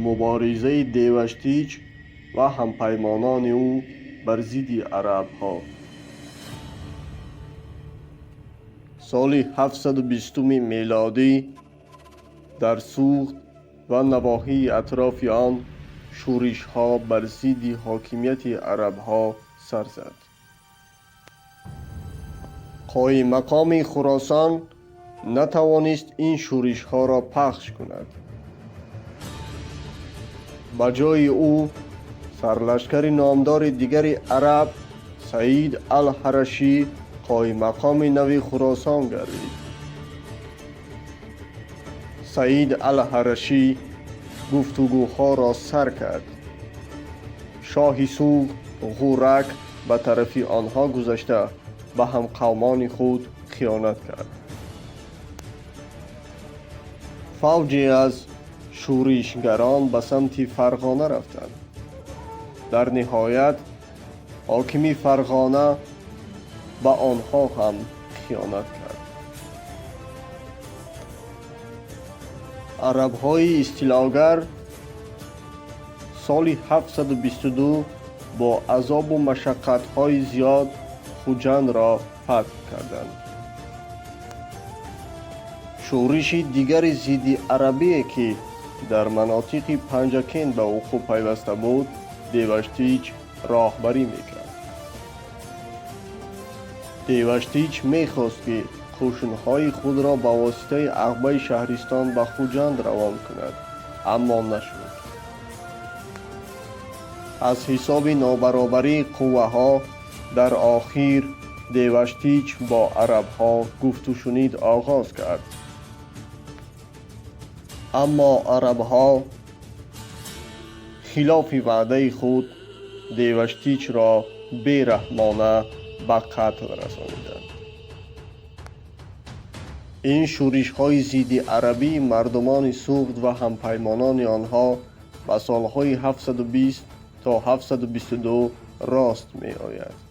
Муборизаи Деваштич ва ҳампаймонони ӯ бар зидди арабҳо. Соли 720 мелодӣ дар Суғд ва навоҳии атрофи он шӯришҳо бар зидди ҳокимияти арабҳо сар зад. Қоиммақоми Хуросон натавонист ин шӯришҳоро пахш кунад. Ба ҷои ӯ сарлашкари номдори дигари араб, Саид ал-Ҳарашӣ, қоиммақоми нави Хуросон гардид. Саид ал-Ҳарашӣ гуфтугӯҳоро сар кард. Шоҳи Суғд Ғӯрак ба тарафи онҳо гузашта, ба ҳамқавмони худ хиёнат кард. Фавҷе аз шӯришгарон ба самти Фарғона рафтанд. Дар ниҳоят ҳокими Фарғона ба онҳо ҳам хиёнат кард. Арабҳои истилогар соли 722 бо азобу машаққатҳои зиёд Хуҷандро фатҳ карданд. Шӯриши дигари зидди арабие, ки дар манотиқи Панҷакент ба вуқӯъ пайваста буд, Деваштич роҳбарӣ мекард. Деваштич мехост, ки қӯшунҳои худро ба воситаи Ағбаи шаҳристон ба Хуҷанд равон кунад, аммо нашуд. Аз ҳисоби нобаробарии қувваҳо дар охир Деваштич бо арабҳо гуфтушунид оғоз кард. Аммо арабҳо хилофи ваъдаи худ Деваштичро бераҳмона ба қатл расониданд. Ин шӯришҳои зидди арабии мардумони Суғд ва ҳампаймонони онҳо ба солҳои 720 то 722 рост меояд.